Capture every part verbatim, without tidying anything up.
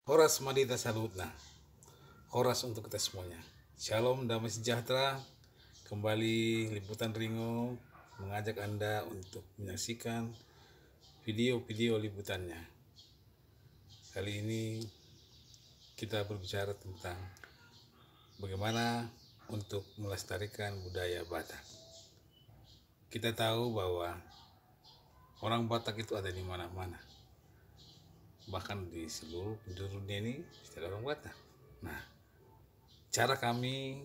Horas ma di hita saluhutna. Horas untuk kita semuanya. Shalom, damai sejahtera. Kembali Liputan Ringo mengajak Anda untuk menyaksikan video-video liputannya. Kali ini kita berbicara tentang bagaimana untuk melestarikan budaya Batak. Kita tahu bahwa orang Batak itu ada di mana-mana, bahkan di seluruh penjuru dunia ini pasti ada orang Batak. Nah, cara kami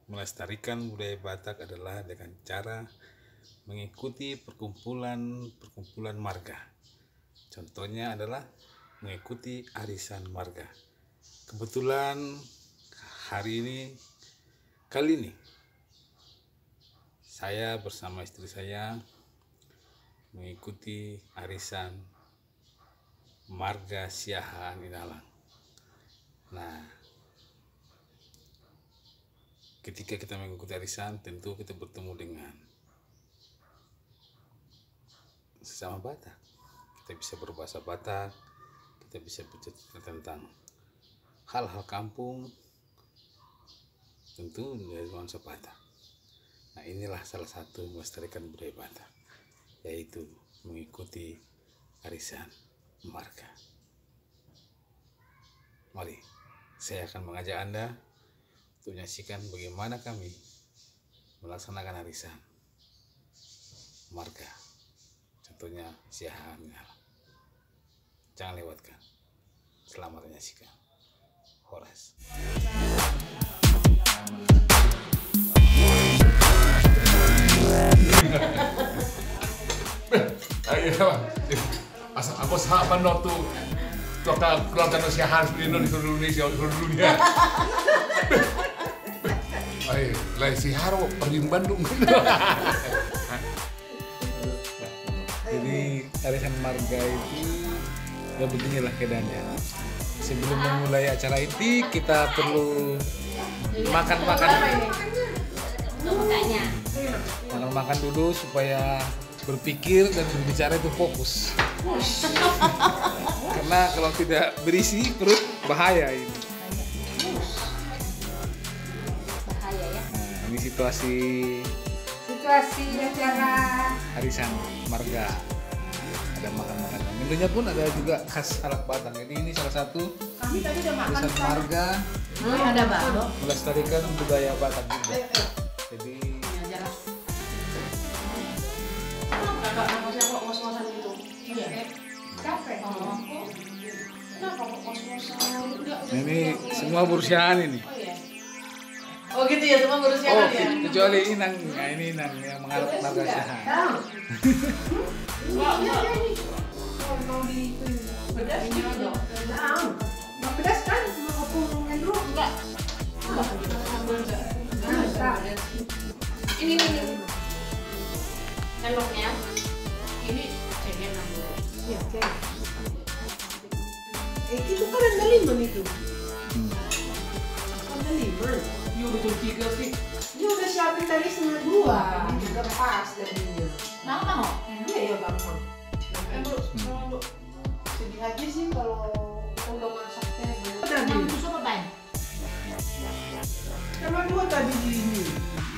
melestarikan budaya Batak adalah dengan cara mengikuti perkumpulan-perkumpulan marga. Contohnya adalah mengikuti arisan marga. Kebetulan hari ini, kali ini, saya bersama istri saya mengikuti arisan marga Siahaan Inalang. Nah, ketika kita mengikuti arisan, tentu kita bertemu dengan sesama Batak. Kita bisa berbahasa Batak, kita bisa bercerita tentang hal-hal kampung, tentu dengan nuansa Batak. Nah, inilah salah satu melestarikan budaya Batak, yaitu mengikuti arisan marga. Mari, saya akan mengajak Anda untuk menyaksikan bagaimana kami melaksanakan arisan marga. Contohnya Siahaan Inalang. Jangan lewatkan. Selamat menyaksikan. Horas. Ayo, Bang. Asa, aku sahabat no tu keluarga, keluarga no Siahaan di Indonesia, seluruh Indonesia, seluruh dunia. Ayo, lai Siahaan, pergi Bandung. Jadi, arisan marga itu ya beginilah keadaannya. Sebelum memulai acara inti, kita perlu makan-makan dulu. Makan-makan dulu supaya berpikir dan berbicara itu fokus. Karena kalau tidak berisi perut, bahaya ini. Bahaya, ya. Nah, ini situasi, situasi acara arisan marga. Ada makan-makan. Menunya pun ada juga khas anak Batak. Jadi, ini salah satu kami tadi udah makan, arisan marga. Hah? Ada bakso. Melestarikan budaya Batak juga. Jadi, ya, jelas. Kenapa kakak sama siapa ngos-ngosan gitu? Iya. Capek. Oh. Kenapa kok ngos-ngosan? Ini semua boru Siahaan ini. Oh, iya. Oh, gitu ya, semua boru Siahaan ya? Kecuali Inang, nah, ini Inang yang mengarah keluarga Siahaan. Enggak, enggak. Kalau mau di itu, pedas gitu dong. Nah, pedas kan? Mau ngomongin dulu? Enggak. Ini, ini, ini. Sendoknya. Ini cengkeh enam puluh. Iya, cengkeh. Eh, itu kan ada lima nih tuh. Hmm. Ada lima. Iya, betul tiga sih. Dia udah siapin tadi setengah dua. Ini juga pas jadinya. Kenapa, Mo? Iya, iya, gampang. Eh, Bu, tolong, Bu. Sedih aja sih kalau kita udah masak teh. Udah, Bu. Yang itu siapa, Bang? Sama dua tadi di ini.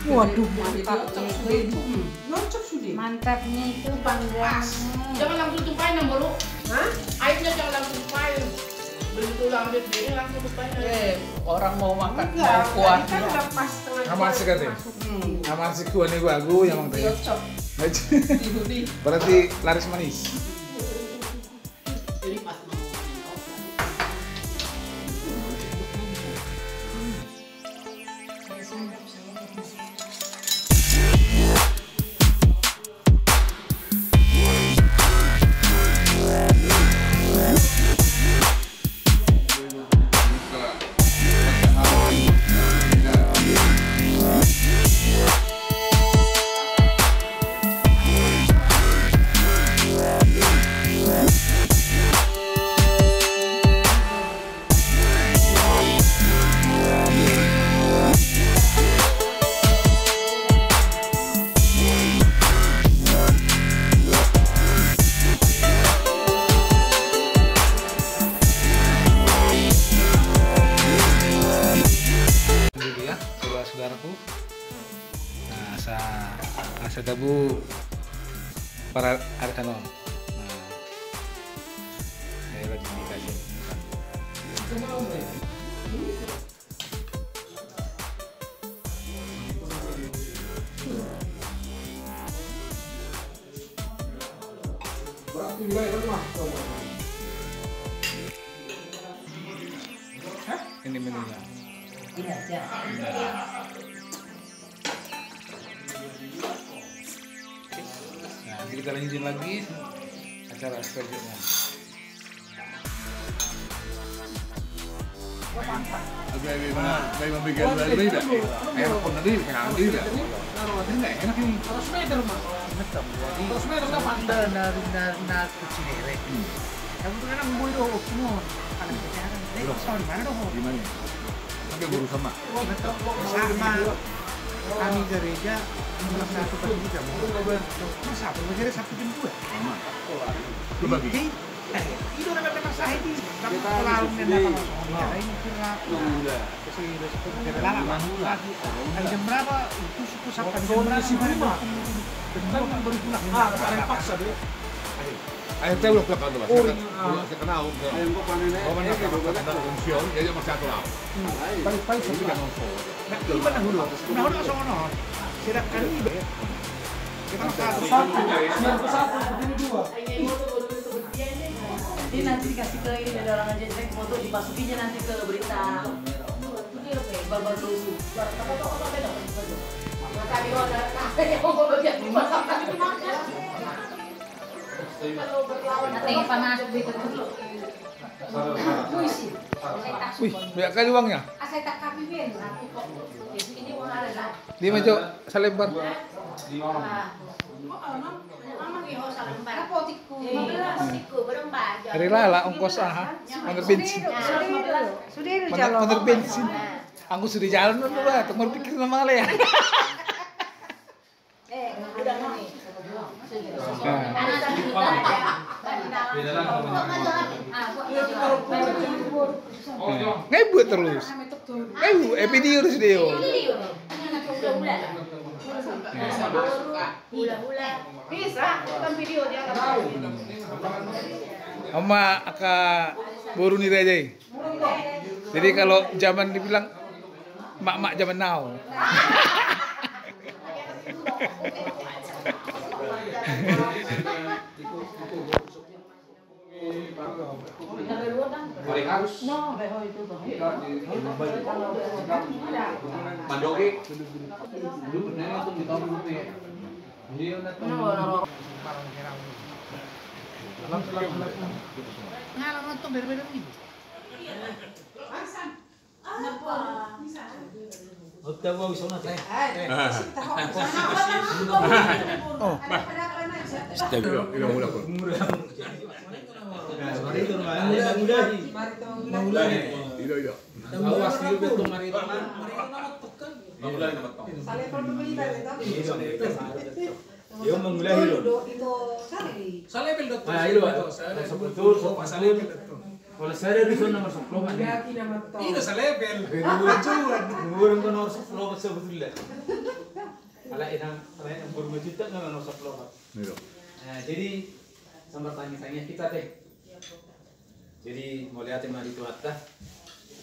Waduh, mantap. Cocok sudah itu. Hmm, cocok sudah. Mantapnya itu panggang. Pas. Jangan langsung tumpahin, Nang Boru. Hah? Airnya jangan langsung tumpahin. Begitu udah ambil piring, langsung tumpahin air. Eh, orang mau makan, enggak, mau kuah. Tadi kan udah pas setengah dua. Aman sih, katanya. Hmm. Aman sih, kuahnya bagus, yang penting. Cocok. Berarti laris manis. Jadi pas mau makan kopi. Satabu para arkanon. Nah. Daerah di kasih. Ini menunya. Ini aja. Nah. Nah, jadi kita lanjutin lagi acara selanjutnya. Lebih, lebih mana? Lebih membagi lebih, lebih. Enak pun lebih, enak lebih. Ini enak ini. Seratus meter, Mas. Seratus meter, kapan? Dari, dari, dari Cinere. Kamu tuh kan ngomong itu, oh, semua. Kalau bicara, eh, soal di mana dong? Di mana? Sampai baru sama. Sama. Kami gereja, salah satu gereja. Masa, gereja Sabtu jam dua? Sama. Lu bagi. Jadi, eh, itu namanya masalah ini. Kamu selalu main apa, Mas? Ini kira-kira. Dari lama, Mas. Hari jam berapa? Itu suku Sabtu jam berapa? Kan baru pulang. Ah, ada yang paksa, deh. Ayo, tahu lah, belakang tuh, Mas. Oh, iya. Saya kenal, saya kenal. Ayo, gua panen aja. Gua mana kenal, kenal, pensiun, jadi masih satu lah. Hmm. Paling, paling satu lah. Nah, ini mana hulu? Nah, hulu langsung ono. Sedangkan ini, kita masih satu. Satu, satu, ini dua. Ini nanti dikasih ke ini, ada orang aja jelek, foto dimasukinnya nanti ke berita. Babar lucu. Masa di mana? Nah, yang mau bagian di mana? Nanti panas begitu. Puisi. Wih, banyak kali uangnya. Asal tak kami ben. Ini uang ada lah. Lima, Cok, salebar. Rela lah ongkos, aha, manir bensin. Sudah, sudah, sudah. Manir bensin. Anggo sude jalan do, Pak, tung marpikir na male ya. Eh, udah, Mami. Nah. Nah, ngai buat terus. Ngai buat, eh, video terus dia. Video. Ini anak udah-udah. Hula-hula. Bisa, bukan video dia. Ama, angka boru ni raja i. Jadi kalau zaman dibilang mak-mak zaman now. Mandoge. Ngala nonton beda-beda begitu. Oh. Io, mangulahi do. Salebel do. Ah, io, salebel do. Kalau saya dari sana masuk lo kan. Io, salebel. Orang kan harus lo sebetulnya. Ala enang, ala enang baru majuta kan harus lo. Io. Nah, jadi sambar tanya-tanya kita deh. Jadi mauliate ma di Tuhanta,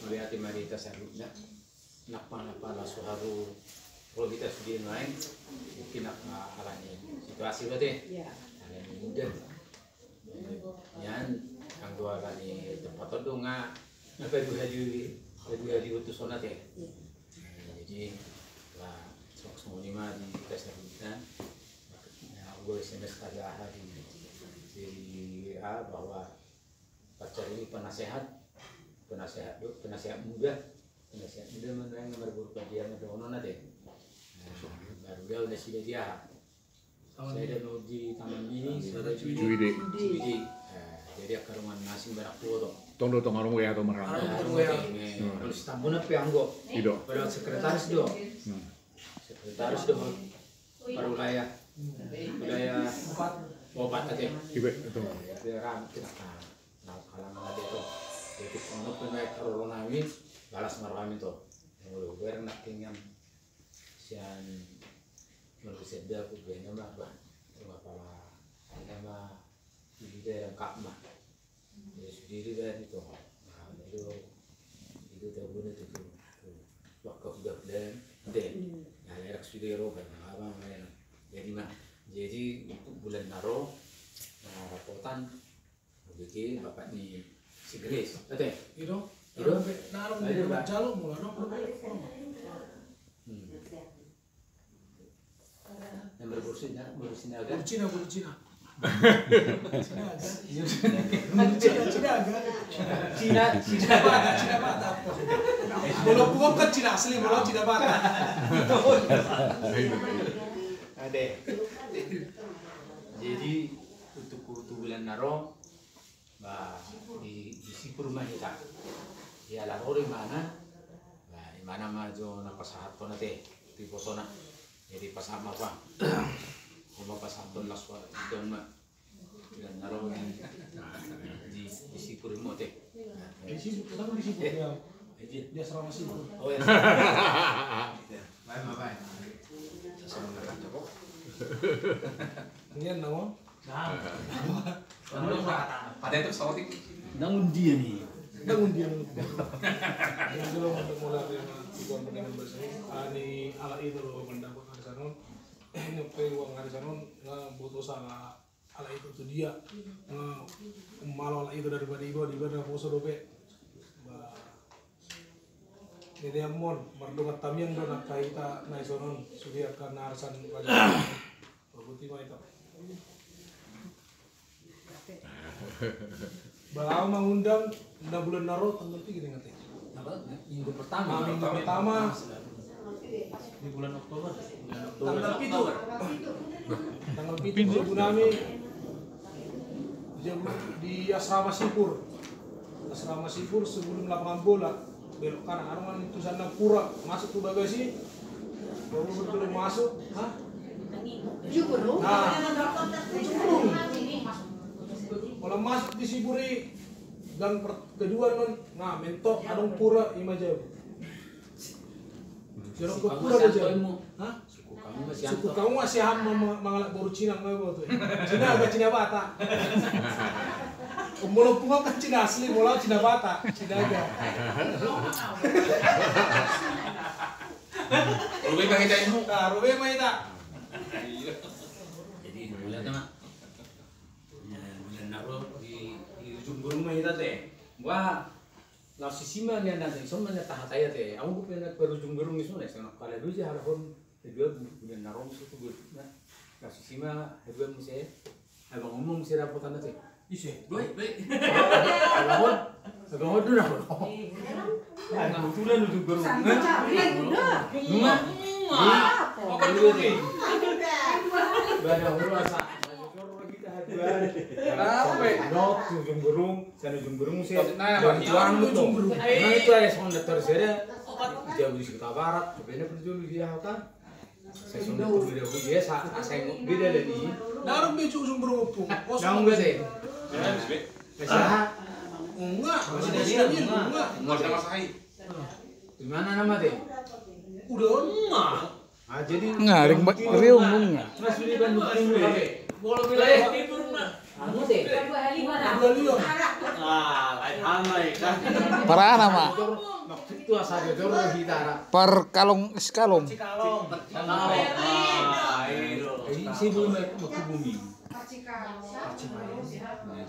mauliate ma di hita saluhutna. Napa-napa na so haru ro hita sude nuaeng, mungkin napa alani situasi do ate. Alani muda. Nian anggo alani tempat on do nga, na paduhali, paduhali utus on ate. Jadi lah, songon i ma di hita saluhutna. Anggo S M S kada aha di, di, ah, bahwa pacar ini penasehat, penasehat do, penasehat muda, penasehat muda ma nuaeng na marboru Pandiangan dohonon ate. Nah, baru dia udah sida dia. Saya dan di Taman Mini, saya dan Cuide. Cuide. Nah, jadi angka dongan na asing barak tua to. Tong do tong arung wea to marang. Arung wea. Kalau si Tambun apa anggo? Ido. Pada sekretaris do. Sekretaris do. Para wilayah, wilayah opat ate. Ibe, betul. Jadi ram kita kan, nah, kalangan ate to. Jadi penonton wilayah karoro nami, balas ma rohami to. Yang udah gue enak kengam sian Manusia dia aku bena mah bah. Cuma pala ada mah. Jadi dia lengkap mah. Ya sudah dia itu. Nah, itu itu tahu itu tuh. Waktu sudah dan deh. Nah, lerak sudah roba. Nah, apa namanya? Jadi mah. Jadi untuk bulan naro. Nah, rapotan. Bikin bapak ni si Grace. Ate. Ido. Ido. Naro. Ayo, Pak. Jalo mula no. Hmm. Yang berkursi na, berkursi naga. Kursi na, kursi na. Cina, Cina. Cina, Cina, Cina. Cina, Cina. Cina mata, Cina mata. Kalau bukan kan Cina asli, kalau Cina mata. Ade. Jadi untuk, untuk bulan naro, ba, di, di Sipur ma hita. Di ala ro di mana, ba, di mana ma jo na pasahat kona te, di posona. Jadi pasahat ma pa. Oma pasahat ton las wa, don ma. Dan naro di, di, di Sipur mo te. Di Sipur, kenapa di Sipur? Eh, ya. Di asrama Sipur. Oh, ya. Ya, baik, baik. Sasama dengan Joko. Ini nama? Nah. Pada itu pesawat ini. Nangun dia nih. Nangun dia nih. Yang dulu untuk mulai dengan tujuan pendidikan bahasa ini, ah, ini ala itu loh pendapat arisan on. Ini pe uang arisan on, nah, butuh salah ala itu tu dia. Nah, malo ala itu daripada iba, iba na poso dope. Ba, jadi amon, mardongan tamiang do na angka hita na ison on, sude angka na arisan raja. Berarti ma itu. Ba, au mangundang na bulan naro tanggal tiga dengan te. Apa? Minggu pertama. Ah, minggu pertama. Di bulan Oktober. Tanggal pitu. Tanggal pitu, jabu nami. Jabu di asrama Sipur. Asrama Sipur sebelum lapangan bola. Belok kanan, anu kan itu sana pura, masuk tu bagasi. Baru belum masuk, hah? Ujung Berung. Nah, Ujung Berung. Kalau masuk di Sipur i, gang per-, kedua non, nah, mentok, adong pura, ima jabu. Jorok ke pura aja. Hah? Suku kamu masih, suku kamu masih ham ma-, ma-, mangalap boru Cina nggak, boru tu. Cina apa Cina Batak? Molo pungo kan Cina asli, molo Cina Batak, Cina aja. Rube ma hita ilmu. Ah, rube ma hita. Iya. Jadi, mulai sama. Ya, bulan naro di, di Ujung Berung ma hita te. Wah, laos sisi ma nian nanti, ison ma nian tahatai ate. Au pe na per Ujung Berung i songon i, songon i. Kalau dulu sih harahon. Kedua, bulan na ro muse tu gue. Nah, kasus i ma, kedua muse. Abang ngomong muse rapotan na te. Ise, baik, baik. Abang on, abang on dulu. Nah, kebetulan lu juga. Nunga. Nunga. Apa lu ni? Bada mulu asa. Kita haduan. Apa? Not tu Ujung Berung, sana Ujung Berung muse. Nah, itu ada songon dokter saya. Dia di Sumatera Barat, coba ini perlu dia kan. Saya sudah berbeda budaya, sa-, saya beda dari ini. Dalam baju ujung berhubung. Dalam beda. Saya. Enggak, masih ada sini, enggak. Enggak ada masalah. Di mana nama deh? Udah enggak. Ah, jadi enggak, ring ba-, riung enggak. Mas beli ban dulu. Bola wilayah timur, Mas. Anu te. Parana ma. Maksud tu asa jojor hita ra. Parkalong sikalong. Sikalong.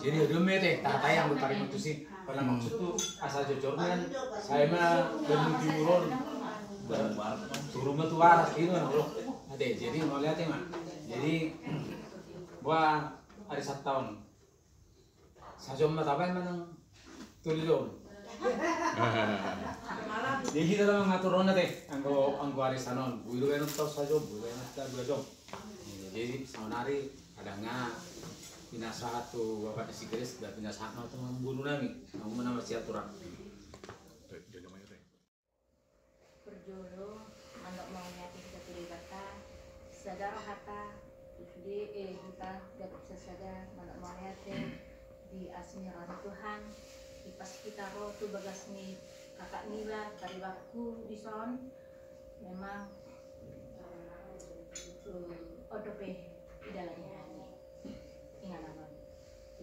Jadi adong ma te, tahataion do tarima tusi. Pala maksud tu asa jojor nian, sai ma baen timuron. Turun ma tu aras, gitu kan, bro. Ate, jadi mauliate ma. Jadi, buat ari Sabtu on. Sajo ma tabaen manang tolu jom. Jadi hita do mangatur on ate, anggo, anggo arisan on. Boi do baen on sajo, boi baen on dua jom. Jadi saonari adong na pinasahat tu bapak ni si Grace, da pinasahat na tu boru nami. Naung ma na marsiatur. Parjolo, mandok mauliate hita tu Debata, sada rohanta, di, eh, hita, gabe sasada, mandok mauliate, di asi ni roha ni Tuhan, di pas hita ro tu bagas ni kakak niba, paribanku dison, memang, eh, Eh, on dope didalani hami. Inganan on.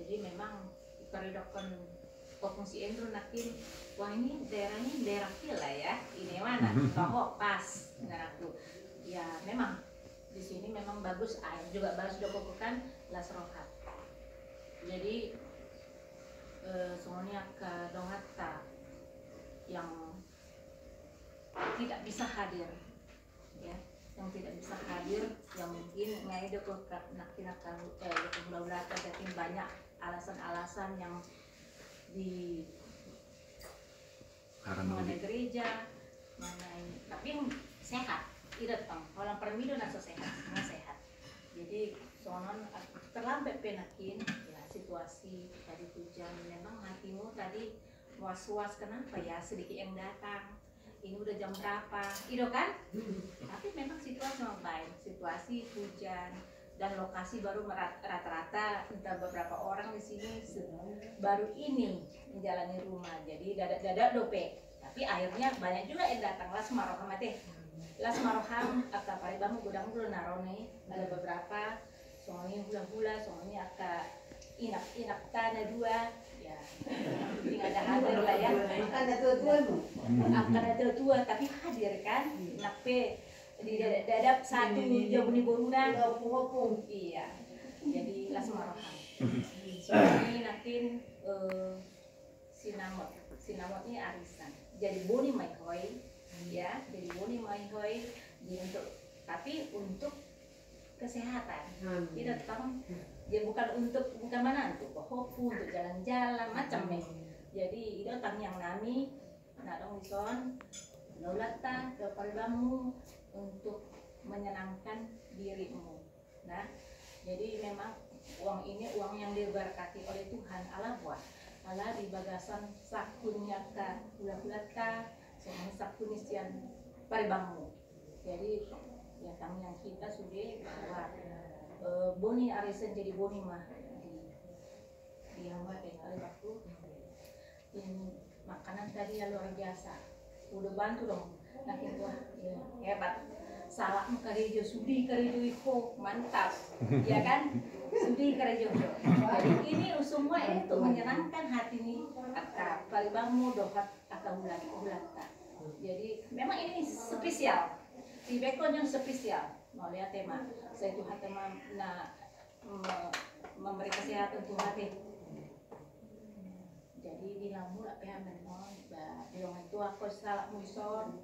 Jadi memang, kalau didokkon Ompung si Andrew nangkin, wah, ini daerah ini daerah villa ya, ini mana? Toho, pas, ingananku. Ya memang di sini memang bagus, air juga bagus, sudah pokokkan las roha. Jadi, eh, songon i angka donganta yang tidak bisa hadir, ya, yang tidak bisa hadir, yang mungkin ngai do ko ka-, nangkin angka, eh, hulahulanta, mungkin banyak alasan-alasan yang di mengenai gereja, mengenai, tapi yang sehat, i do tong, holan parmilo na so sehat, semua sehat. Jadi songon, eh, terlambat pe nangkin, ya, situasi tadi hujan, memang hatimu tadi was-was, kenapa ya sedikit yang datang, ini udah jam berapa, i do kan? Tapi memang situasi memang baik, situasi hujan, dan lokasi baru merat-, rata-rata entah beberapa orang di sini se-, baru ini menjalani rumah, jadi dadak-dadak dope. Tapi akhirnya banyak juga yang datang, las ma roham ate. Las ma roham, angka paribanmu, godang do na ro i, ada beberapa, songon i hulahula, songon i angka inak-inakta na dua, ya, penting ada hadir lah ya. Angka na tua-tua, tapi hadir kan, inak pe di da-, dadak satu jabu ni boruna. Iya, jadi las ma roham. Songon i nangkin, eh, sinamot, sinamot ni arisan. Jadi boni ma i hoi, ya, jadi boni ma i hoi, di untuk, tapi untuk kesehatan. I do tong, jadi bukan untuk, bukan mana untuk pahompu, untuk jalan-jalan, macam ni. Jadi i do tangiang nami, na adong dison, hulahulanta, dohot paribanmu, untuk menyenangkan dirimu. Nah, jadi memang uang ini uang yang diberkati oleh Tuhan, ala boha? Ala di bagasan sangkun ni angka hulahulanta, songon i sangkun ni sian paribanmu. Jadi ya, tangiang hita sude bahwa, eh, boni arisan jadi boni ma di, di hamu ate, paribanku. Ini makanan tadi ya luar biasa. Udah bantu dong. Nah, itu, wah, ya, hebat. Salah karejo, sudi karejo i ho, mantap. Ya kan? Sudi karejo i ho. Jadi ini semua ini untuk menyenangkan hati ni angka paribanmu dohot angka hulahulanta. Jadi memang ini spesial. Di bekon yang spesial. Mauliate ma. Sai Tuhanta ma na me-, memberi kesehatan Tuhanta. Jadi di na mulak pe hami on, ba, di dongan tua ho salah muison,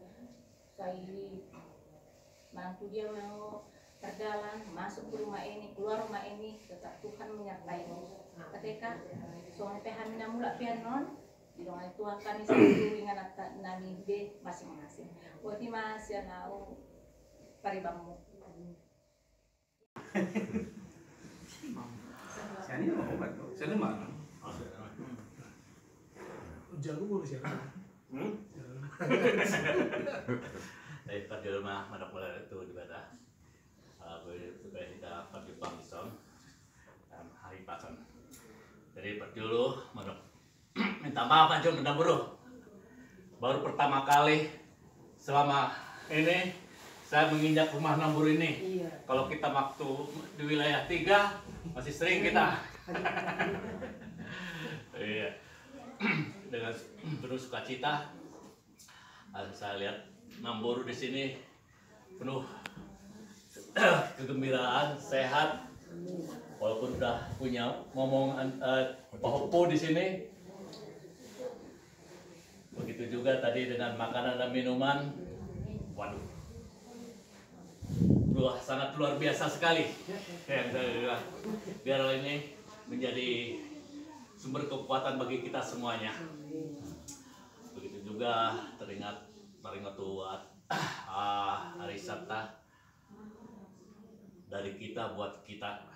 sai manang tu dia mau perdalan, masuk ke rumah ini, keluar rumah ini, tetap Tuhan menyertai. Ketika songon pe hami na mulak pe on, di dongan tua hami satu inganan nami be masing-masing. Boti ma sian au paribanmu. Sian i ma obat do. Sian i ma. Jago bolu sian i. Hmm? Jadi parjolo ma mandok mauliate tu Debata. Ah, boleh supaya kita parjumpang dison. Dalam hari pasan. Jadi parjolo mandok Minta maaf aja, Namburu. Baru pertama kali selama ini saya menginjak rumah Namburu ini. Iya. Kalau kita waktu di wilayah tiga, masih sering kita. Iya. Dengan penuh sukacita, saya lihat Namburu di sini penuh kegembiraan, sehat. Walaupun udah punya momongan, eh, pahompu di sini. Begitu juga tadi dengan makanan dan minuman. Waduh. Luar, sangat luar biasa sekali. Yang saya bilang, biarlah ini menjadi sumber kekuatan bagi kita semuanya. Begitu juga teringat, teringat buat ah, arisan ta dari kita buat kita.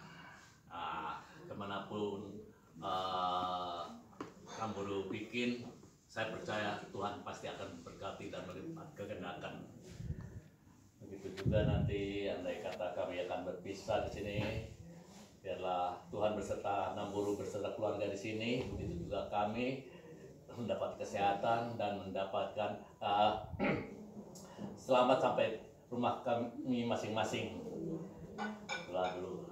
Ah, kemanapun, eh, Namburu bikin, saya percaya Tuhan pasti akan memberkati dan melipat kegandakan. Begitu juga nanti andai kata kami akan berpisah di sini, biarlah Tuhan berserta Namburu beserta keluarga di sini. Begitu juga kami mendapat kesehatan dan mendapatkan, eh, selamat sampai rumah kami masing-masing. Lalu,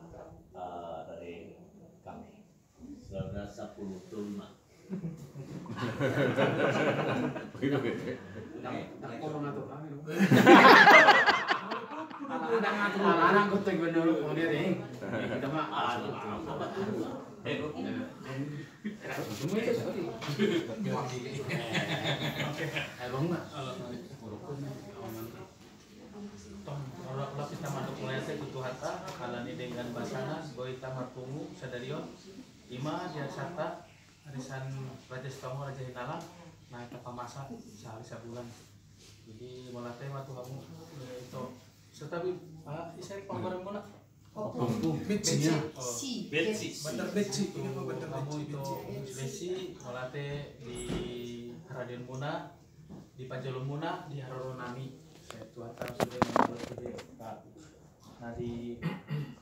eh, dari kami. Saudara sepuluh tahun, Mak. Nang, nang, corona tuh kami lu. Anak, anak, anak, anak, gue tuh gue dulu, kemudian nih. Kita mah, ah, eh, lu. Oke. Eh, bangun, Mak. Tong, olo, olo, hita mandok mauliate tu Tuhanta, ala ni denggan basana, boi hita marpungu sadari on, ima di arisanta, arisan Raja Sitonga, Raja Hinalang, na tapamasa sahali sabulan. Jadi, mauliate ma tu hamu, eh, ito. Satabi, ah, ise panggoaranmuna? Ompung. Ompung. Betsi. Betsi. Oh. Betsi. Betsi. Bandar Betsi. Ini mah Bandar Betsi. Betsi, mauliate di haradeonmuna, di panjaloonmuna, di haroro nami. Sai Tuhanta sude mambahen sude, Pak. Na di,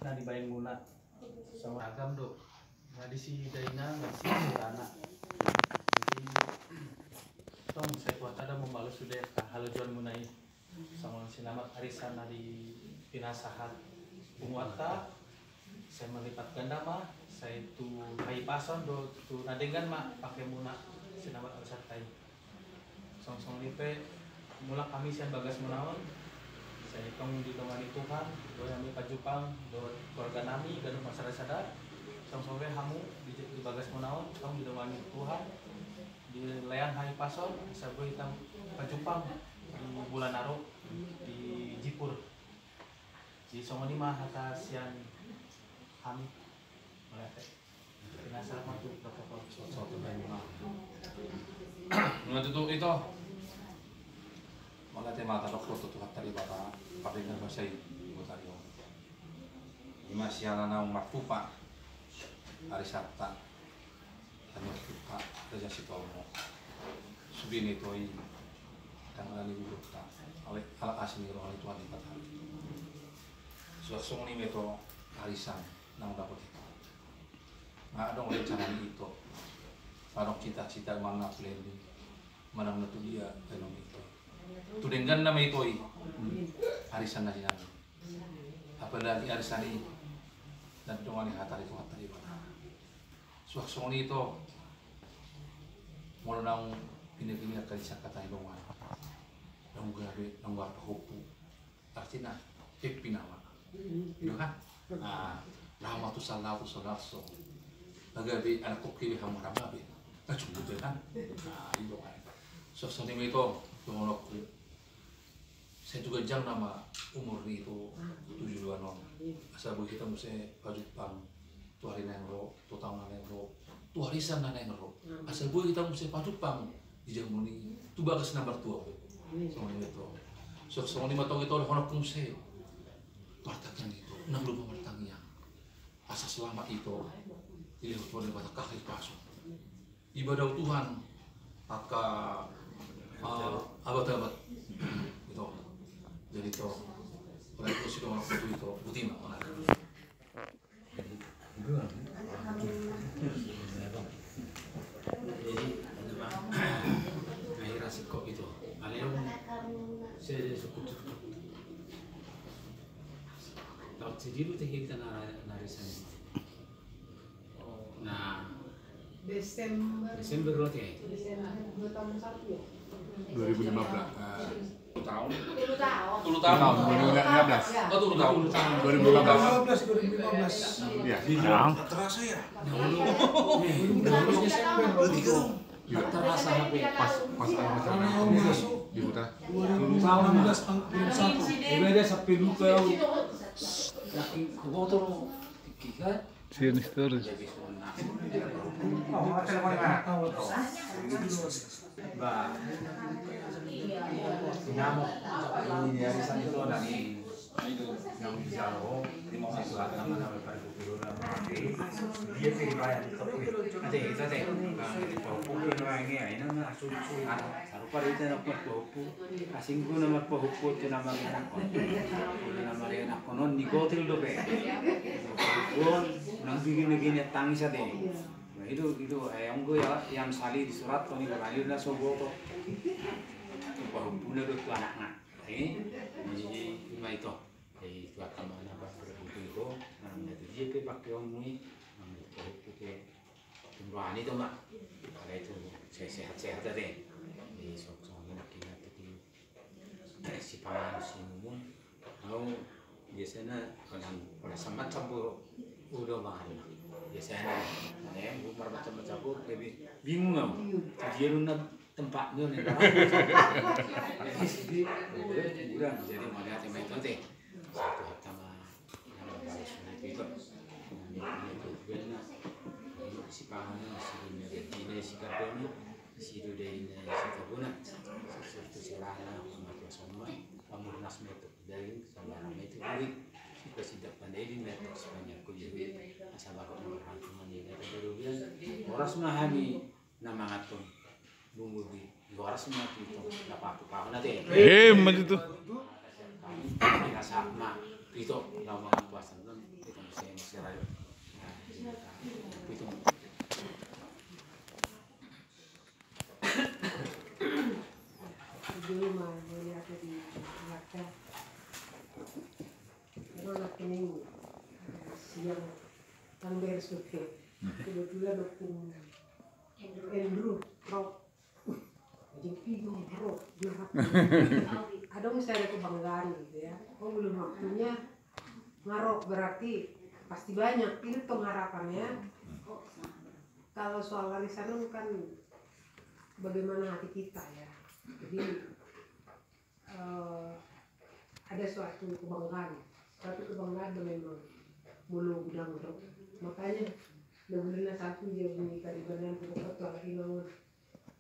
na dibahenmuna. Sama agam do. Na disi daina, na disi sirana. Jadi, tong, sai Tuhanta do mambahen sude halojoanmuna i. Songon sinamot arisan na di pinasahat punguanta, sai malipat ganda ma, sai tu hahipason dohot tu na denggan ma pakeonmuna sinamot arisanta i. Songon i pe, mulak hami sian bagasmuna on, sai tong didongani Tuhan, boi hami pajumpang dohot keluarga nami ganup marsada-sada. Songon i pe hamu di, di bagasmuna on, tong didongani Tuhan, dilean hahipason, asa boi hita pajumpang di bulan na ro di Jipur. Jadi songon i ma hata sian hami. Mauliate. Pinasahat ma tu protokol. Mauliate tu ito. Mauliate ma tadok tu Tuhanta Debata, pardenggan basa i, di botari on. Ima sian na naung martupa arisanta. Tano tupa Raja Sitonga. Sude ni toi tanggal ni gurutta. Ale ala asi ni roha ni Tuhan di patari. Suang songon i ma ito arisan naung dapot ito. Nga adong rencana ni ito. Adong cita-cita manang planning. Manang na tu dia adong ito. Tu denggan nama ito i. Arisan na jinami. Apalagi arisan i. Na didongani hata ni Tuhanta Debata. Suang songon i ito, molo naung pinagini angka di sangkatan i dongan. Naung gabe, naung gabe pahompu. Artina, happy nama. Iyo kan? Ah, laho ma tu sala tu sala so. Gabe anak kopi be hamu rama be. Ah, cukup be kan? Ah, iyo kan. Suang songon i ito, donganku. Sai tu ganjang nama umur ni ito tu joloan on. Asa boi hita muse pajumpang tu ari na naeng ro, tu taon na naeng ro, tu arisan na naeng ro. Asa boi hita muse pajumpang di jabu ni tu bagas na martua on. Songon i ma ito. Suang songon i ma tong ito dohononku muse. Martangiang ito, unang lupa martangiang. Asa selamat ito. Dilehon Tuhan Debata hahipason. Ibadah Tuhan angka, eh, abad-abad. Ito. Jadi ito. Ora itu sudah orang itu ito. Buti ma. Jadi, akhirnya sikok itu. Ada yang saya sukut-sukut. Tahu sendiri teh kita nari sana. Nah, Desember. Desember berarti ya? Desember dua tahun satu ya? Dua ribu lima belas. Sepuluh tahun. Sepuluh tahun. Sepuluh tahun, dua ribu lima belas. Oh, sepuluh tahun. Dua ribu lima belas. Dua ribu lima belas, dua ribu lima belas. Iya. Terasa ya? Nah, udah. Udah lulus Desember. Berarti kan? Iya. Terasa apa ya? Pas, pas acara di Huta. Dua ribu lima belas, bulan satu. Udah ada sampai lupa. Yakin kotor. Kan? Sian Stories. Ba, sinamot, ini ari Sabtu nani, naung dijalo, di mama surat nama nama pada gubernur nama mati, dia pilih bayar di toko. Ate, ate, ate. Ba, di toko, ini, ini, ini, ini, Sarupa do hita na marpahompu, asing do na marpahompu tu na marenakhon. Tu na marenakhon on nigotil dope. Pahompu on nang bigin-bigin tangis ate. Nah, itu, itu, eh, anggo ya, yang sali di surat, toni berani na sobo ko. Pahompuna do tu anakna. Eh, jadi, ima ito. Jadi, tu angka mana, Pak, berbuat Rohani tu ma. Alai tu sehat-sehat ate. Di sok-sok na kina tu sipanganon sinumun. Au biasana kadang pada sambat campur udo ma. Biasana ne bu marmacam-macam bu lebih bingung au. Dia lu na tempat ni orang. Jadi udah jadi mau lihat yang itu ate. Satu hata ma. Yang balas itu itu. Yang itu benar. Sipanganon sidunia betina sikardona. Sidunia ini sikardona. Satu serana sama semua. Pamurnas metu. Daging sama nama itu kulit. Kita sidak pandai di metu sepanjang kulit. Asal bapak mengharapkan dia kata baru bilang. Horas ma hami na mangaton bumbu di horas ma tu itu dapat tu pahon ate. Eh, maju tu. Kami rasa ma itu lawan puasa tu kita mesti mesti rayu. Itu. Dulu mah, ini aku di Jakarta. Kalau anak ini siang, kan beres oke. Kebetulan aku Andrew, Rob. Jadi, Andrew, Rob, berharap. Ada masih ada kebanggaan gitu ya. Oh, belum waktunya. Ngarok berarti pasti banyak. Ini pengharapannya. Kalau soal arisan kan bagaimana hati kita ya. Jadi eh, ada suatu kebanggaan, suatu kebanggaan dan memang mulu gudang tu. Makanya na bulan na satu dia bunyi tadi badan tu dapat tu anak inang.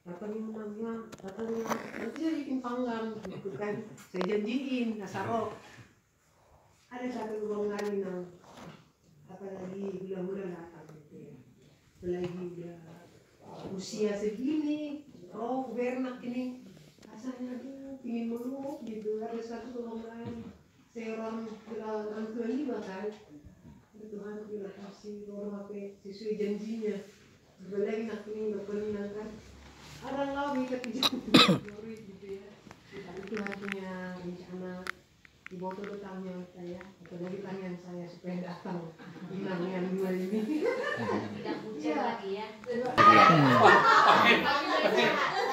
Datang ni menang ya, datang ya. Nanti dia bikin panggang gitu kan. Saya janjiin, asal Rob. Ada satu kebanggaan inang. Apalagi hula-hula datang gitu ya. Apalagi udah usia segini, Rob, Bernard ini, rasanya aduh, pingin meluk gitu. Ada satu kebanggaan. Saya orang, orang tua ini bahkan, aduh Tuhan, terima kasih, Rob, apa sesuai janjinya. Apalagi nak ini, nak ini, kan. Ada lau kita kerja gitu ya. Tapi Tuhan punya rencana. Diboto do tangiang saya, apalagi tangiang saya supaya datang inang yang dua ini. Tidak hujan lagi ya. Iya.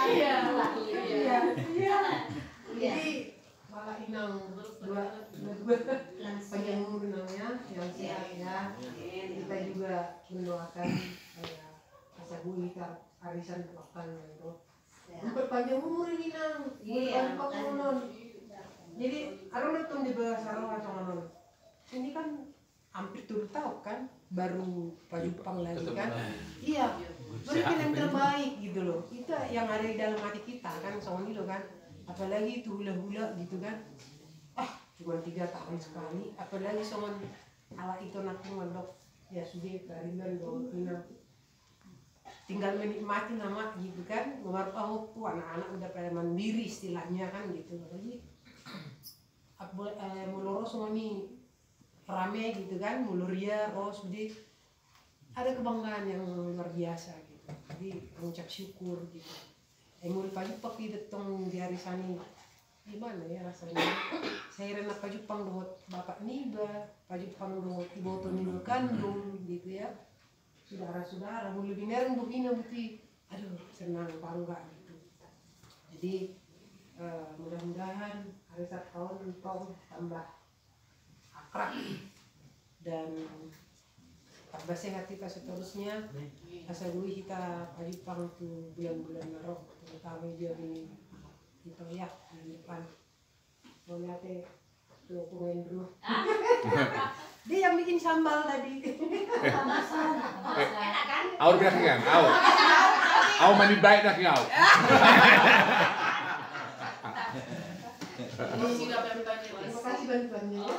Iya. Iya. Jadi malah inang dua, dua, dua. Panjang umur inang ya, yang sehat ya. Kita juga mendoakan, eh, asa bui kita arisan ke depan gitu. Memperpanjang umur ini nang. Iya, makanya. Jadi aro nonton di bawah sarong atau nonton. Ini kan hampir tujuh tahun kan, baru pajumpang lagi kan. Iya. Berikan yang terbaik gitu loh. Itu yang ada di dalam hati kita kan, songon itu kan. Apalagi itu hula-hula gitu kan. Ah, cuma tiga tahun sekali. Apalagi songon ala itu nak mandok. Ya sudah, kariman dong, inang. Tinggal menikmati nama gitu kan, marpahompu, anak-anak udah pada mandiri istilahnya kan gitu. Jadi molo ro songon i rame gitu kan, molo ria ro sude, ada kebanggaan yang luar biasa gitu. Jadi mengucap syukur gitu. Molo pajumpang i dohot tong di arisan i, gimana ya rasanya? Sahira na pajumpang dohot bapak niba, pajumpang dohot iboto niba kandung gitu ya. Saudara-saudara, molo binereng bohina buti, aduh, senang, bangga gitu. Jadi eh, mudah-mudahan arisan on tong tambah akrab dan tambah sehat kita seterusnya. Asa boi kita pajumpang tu bulan-bulan na ro, terutama dia di kita ya, bulan depan. Mauliate tu Bung Andrew. Dia yang bikin sambal tadi. Enak kan? Au, biasa kan? Au. Au mani baik dah kau. Terima kasih bantuannya ya.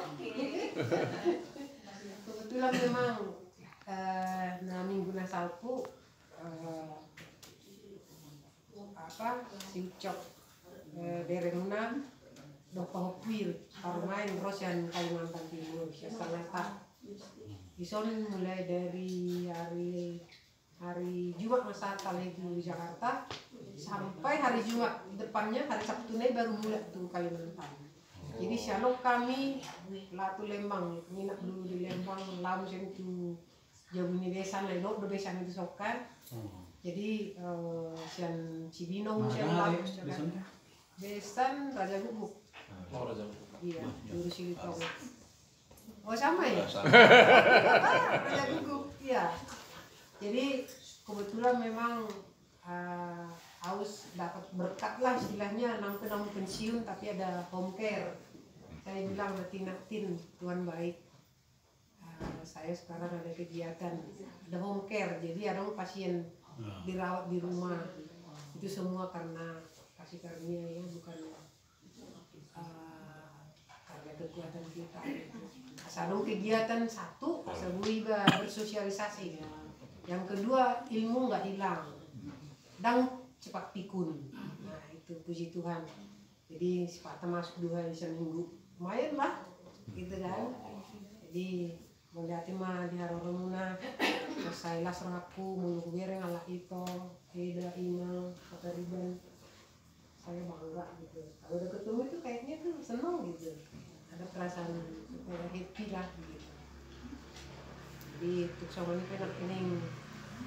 Kebetulan memang eh, na minggu na salpu eh, apa, si Ucok, eh, beremuna dohot pahompu i parumaen ro sian Kalimantan Timur, sian Sangatta. Dison mulai dari hari hari Jumat ma sahat alai tu Jakarta, sampai hari Jumat depannya, hari Sabtu na i baru mulak tu Kalimantan. Jadi sian on hami laho tu Lembang, nginap dulu di Lembang, laho muse tu jabu ni besan, lae, dok do besan i tu songkan. Hmm. Jadi, eh, sian Cibinong, sian Laos, sian besan Raja Guguk. Oh, Raja Guguk. Iya, Juru Silitonga. Oh, sama ya? Raja Guguk, iya. Jadi kebetulan memang, eh, Aus dapat berkat lah istilahnya, nang pe nang pensiun tapi ada home care. Saya bilang, "Nanti, Nak Tin, Tuhan baik." Ah, saya sekarang ada kegiatan, ada home care, jadi ada pasien dirawat di rumah. Itu semua karena kasih karunia ya, bukan, ah, karena kekuatan kita. Asa adong kegiatan satu, asa boi iba bersosialisasi. Yang kedua, ilmu nggak hilang. Ndang cepat pikun. Nah, itu puji Tuhan. Jadi sipata masuk dua hari seminggu, lumayan lah, gitu kan. Jadi mauliate ma di haroromuna. Mansai las rohangku molo hubereng halak ito, Eda, Inang, Pangariban. Saya bangga gitu. Kalau udah ketemu itu kayaknya tuh seneng gitu. Ada perasaan supaya happy lah gitu. Jadi untuk sama ini kan ini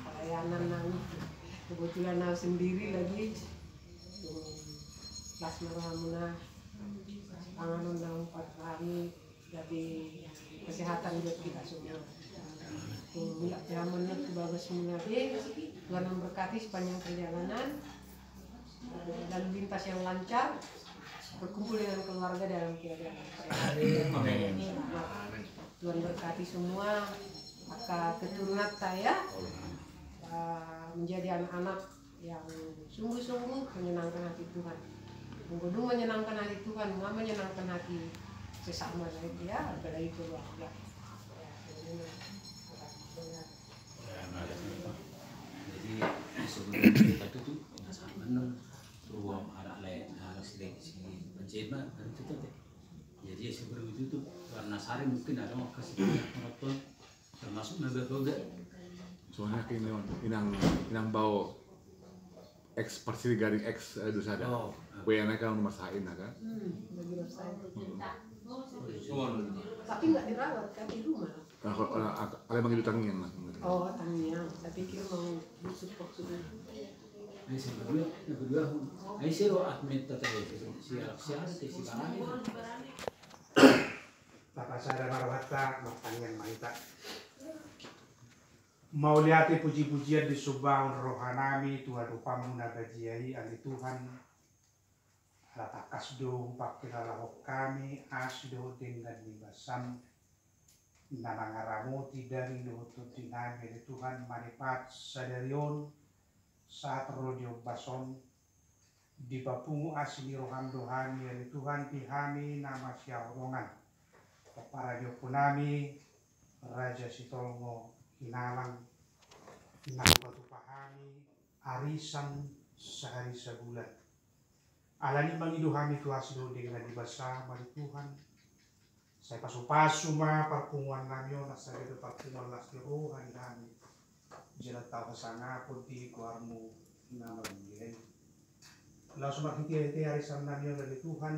pelayanan nang, kebetulan nang sendiri lagi. Tung las ma rohamuna, panganon na hupasahat hami, jadi kesehatan buat kita semua. Tung mulak pe hamu tu bagasmuna be, Tuhan memberkati sepanjang perjalanan, lalu lintas yang lancar, berkumpul dengan keluarga dalam keadaan sehat. Amin. Tuhan berkati semua, angka keturunanta ya, eh, menjadi anak-anak yang sungguh-sungguh menyenangkan hati Tuhan. Sungguh menyenangkan hati Tuhan, nggak menyenangkan hati sesama, ya, apalagi keluarga. Ya, ini mah. Ya, makasih, Pak. Jadi, sebelum kita tutup, penasaran bener. Ruang anak lain, anak seleksi penjema, kan itu tuh. Jadi, sebelum itu tuh, karena sehari mungkin ada mau kasih penonton. Termasuk na bapak udah. Soalnya kini on, inang, inang bao ex parsigaring ex, eh, dosa ada. Oh. Kue anak kan rumah sain kan. Hmm, lagi rumah sain. Hmm. Tapi nggak dirawat kan di rumah. Nah, kalau, eh, ak-, ada mangido tangiang lah. Oh, tangiang. Saya pikir mau busuk waktu itu. Ai sero, sero admin tata, siap, siap, siap. Tapasada ma rohanta, martangiang ma hita. Mauliate puji-pujian disomba rohanami tu adopanmu na badia i, ale Tuhan. Ala tangkas do hupangkilalahon hami asi dohot denggan ni basam na mangaramoti daging dohot tondinami, ale Tuhan, manipat sadari on sahat ro di ombas on. Dipapungu asi ni roham do hami, ale Tuhan, di hami na masihaholongan. Pomparan ni ompunami Raja Sitolngo Hinalang, na hupatupa hami arisan sahari sabulan. Alani mangido hami tu asi dohot denggan ni basam, ale Tuhan, sai pasu-pasu ma parpunguannami on, asa gabe parpunguan las ni roha di hami. Jala tau hasangapon di goarmu na marmulia i. Laos marhite-hite arisannami on, ale Tuhan,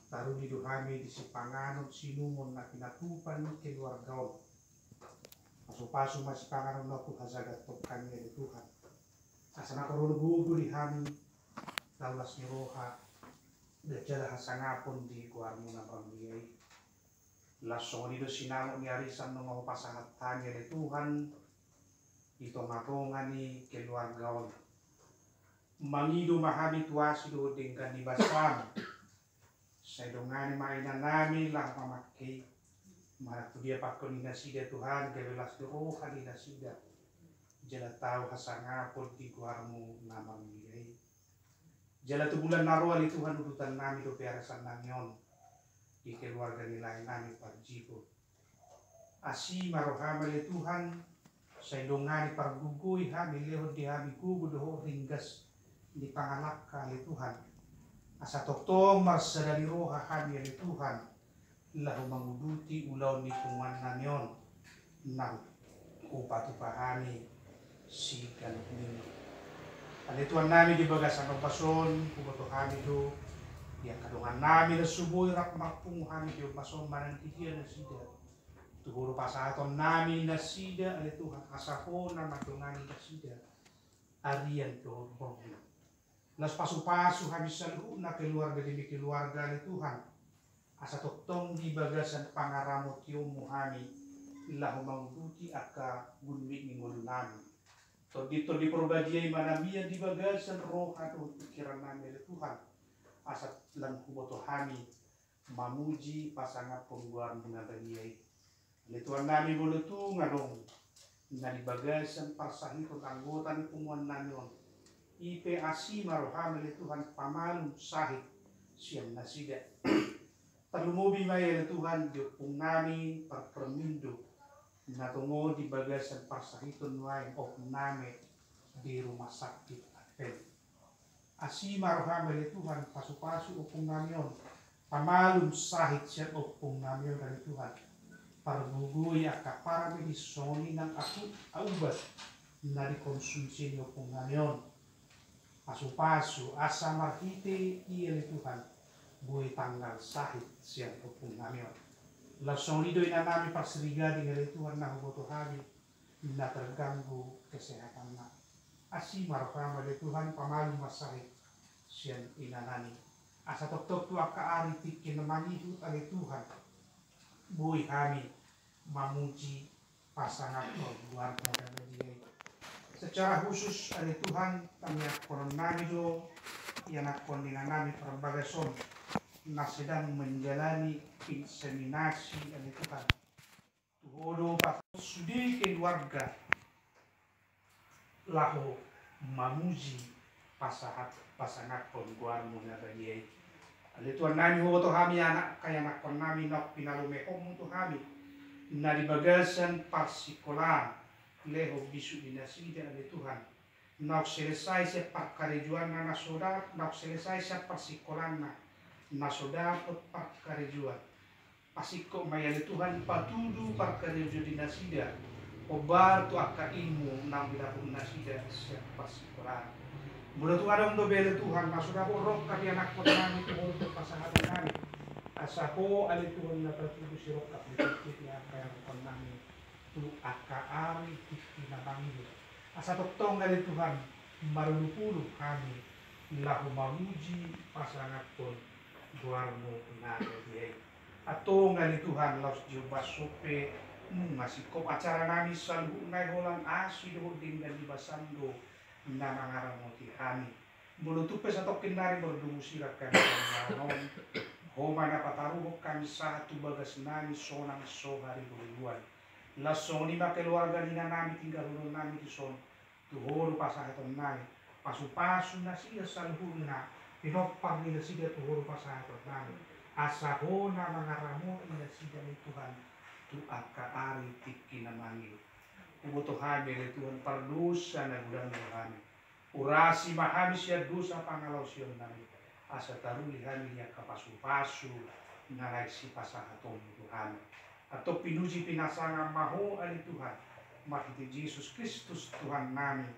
taruli do hami di sipanganon sinumon na pinatupa ni keluarga on. Pasu-pasu ma sipanganon on tu hajahaton hami, ale Tuhan. Asa na parlu gogo di hami, tau las ni roha, jala hasangapon di goarmu na marmulia i. Laos songon i do sinamot ni arisan nunga hupasahat hami, ale Tuhan, di tonga-tonga ni keluarga on. Mangido ma hami tu asi dohot denggan ni basam. Sai dongani ma inanami laho mamangke i. Manang tu dia pangkeon ni nasida, Tuhan, gabe las ni roha di nasida. Jala tau hasangapon di goarmu na marmulia i. Jala tu bulan na ro, ale Tuhan, udutannami dope arisannami on di keluarga ni laenami Panji. Asi ma roham, ale Tuhan, sai dongani, pargogoi hami, lehon di hami gogo dohot ringgas ni pangalangka, ale Tuhan. Asa tongtong marsada ni roha hami, ale Tuhan, laho manguduti ulaon ni punguannami on na hupatupa hami siganup ni. Ale Tuhannami, di bagasan ombas on, huboto hami do di angka dongannami na so boi rap marpungu hami di ombas on, manang di dia nasida. Tu Ho do pasahatonnami nasida ale Tuhan, asa Ho na mandongani nasida arian dohot borngin. Laos pasupasu hami saluhutna keluarga demi keluarga ale Tuhan, asa tongtong di bagasan pangaramotionmu hami laho manguduti angka gunmit ni ngolunami. Tondi-tondi Porbadia i ma na mian di bagasan roha dohot pingkirannami ale Tuhan, asa lam huboto hami mamuji pasangaphon goarmu na badia i. Ale Tuhannami, molo tung adong na di bagasan parsahiton anggota ni punguannami on, i pe asi ma roham ale Tuhan pamalum sahit sian nasida. Tarlumobi ma i ale Tuhan di ompungnami parpermindo na tongon di bagasan parsahiton nuaeng ompung name di rumah sakit Advent. Asi ma roham ale Tuhan pasupasu ompungnami on, pamalum sahit sian ompungnami on ale Tuhan. Pargogoi angka paramedis songon i nang akut ubat na dikonsumsi ni ompungnami on. Pasupasu asa marhite i ale Tuhan boi tanggal sahit sian ompungnami on. Laos songon i do inanami parsirigading ale Tuhan na huboto hami na terganggu kesehatanna. Asi ma roham ale Tuhan pamalum ma sahit sian inanami. Asa tongtong tu angka ari tingki na mangihut ale Tuhan boi hami mamuji pasangaphon goarmu na badia i. Secara khusus ale Tuhan, tangiangkononnami do ianakhon ni inanami Parbagas on na sedang menjalani inseminasi ale Tuhan. Tu Ho do pasahat sude keluarga laho mamuji pasahat pasangaphon goarmu na badia i. Ale Tuhannami, huboto hami anak ianakhonnami naung pinalumehonmu tu hami na di bagasan parsikolaan, lehon bisuk ni nasida ale Tuhan. Naung selesai sian parkarejoanna na so dapot, naung selesai sian parsikolaanna na so dapot parkarejoan. Pasingkop ma i ale Tuhan, patudu parkarejoan ni nasida, hombar tu angka ilmu naung didapot nasida sian parsikolaan. Molo tung adong dope ale Tuhan na so dapot rongkap ianakhonnami tu Ho do pasahatonnami, asa Ho ale Tuhan na patudu sirongkap ni tingki ni angka ianakhonnami tu angka ari tingki na mangihut. Asa tongtong ale Tuhan marulupulu hami laho mamuji pasangaphon goarmu na badia i. Antong ale Tuhan, laos di ombas on pe nunga singkop acaranami saluhutna i holan asi dohot denggan ni basam do na mangaramoti hami. Molo tung pe satongkin nari mardomu sirang hami, Ho ma na pataruhon hami sahat tu bagasnami sonang so hariboriboan. Laos songon i ma keluarga ni inanami tinggalhononnami dison, tu Ho do pasahatonnami. Pasupasu nasida saluhutna, pinompar ni nasida tu Ho do pasahatonnami. Asa Ho na mangaramoti nasida ale Tuhan tu angka ari tingki na mangihut. Huboto hami ale Tuhan pardosa na godang do hami. Urasi ma hami sian dosa pangalaosionnami, asa taruli hami di angka pasupasu na naeng sipasahatonmu tu hami. Antong pinuji pinasangap ma Ho ale Tuhan, marhite Jesus Kristus Tuhannami.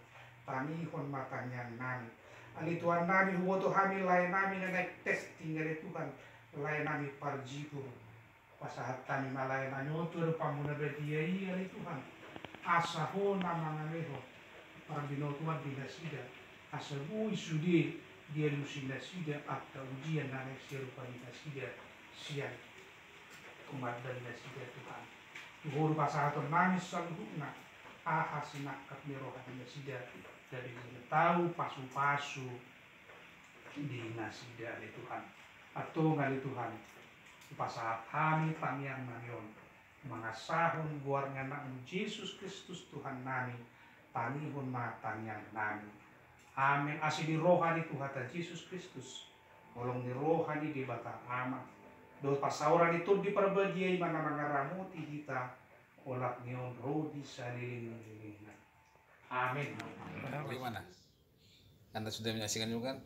Tangihon ma tangiangnami. Ale Tuhannami, huboto hami laenami na naeng testing ale Tuhan, laenami Parjipur. Pasahat hami ma laenami on tu adopanmu na badia i ale Tuhan, asa Ho na mangalehon parbinotoan di nasida, asa boi sude dialusi nasida angka ujian na naeng sirupani nasida sian komandan nasida Tuhan. Tu Ho do pasahatonnami saluhutna, aha sinangkap ni roha ni nasida, gabe tau pasupasu di nasida ale Tuhan. Antong ale Tuhan, hupasahat hami tangiangnami on mangasahon goar ni Anakmu Jesus Kristus Tuhannami. Tangihon ma tangiangnami. Amen. Asi ni roha ni Tuhanta Jesus Kristus, holong ni roha ni Debata Ama, dohot parsaoran ni Tondi Parbadia i ma na mangaramoti hita, olat ni on ro di saleleng ni lelengna. Amen. Bagaimana? Anda sudah menyaksikan juga kan?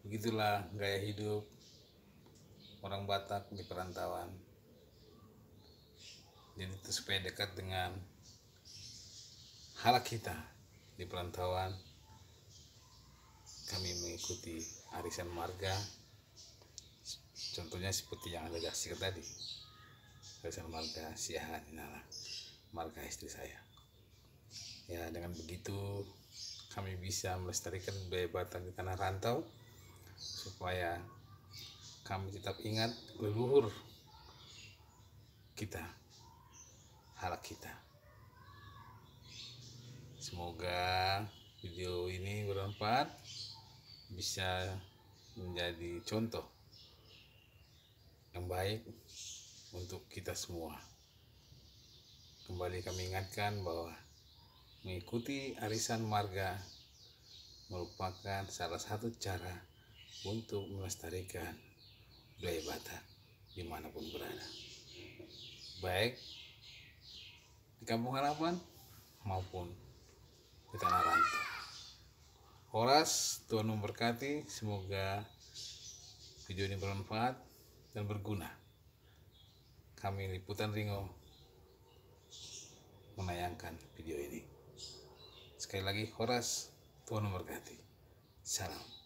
Begitulah gaya hidup orang Batak di perantauan. Jadi itu supaya dekat dengan halak kita di perantauan. Kami mengikuti arisan marga. Contohnya seperti yang Anda saksikan tadi. Arisan marga Siahaan, inilah marga istri saya. Ya, dengan begitu kami bisa melestarikan budaya Batak di tanah rantau, supaya kami tetap ingat leluhur kita, halak kita. Semoga video ini bermanfaat, bisa menjadi contoh yang baik untuk kita semua. Kembali kami ingatkan bahwa mengikuti arisan marga merupakan salah satu cara untuk melestarikan budaya Batak dimanapun berada, baik di kampung halaman maupun di tanah rantau. Horas, Tuhan memberkati, semoga video ini bermanfaat dan berguna. Kami Liputan Ringo menayangkan video ini. Sekali lagi, horas, Tuhan memberkati. Salam.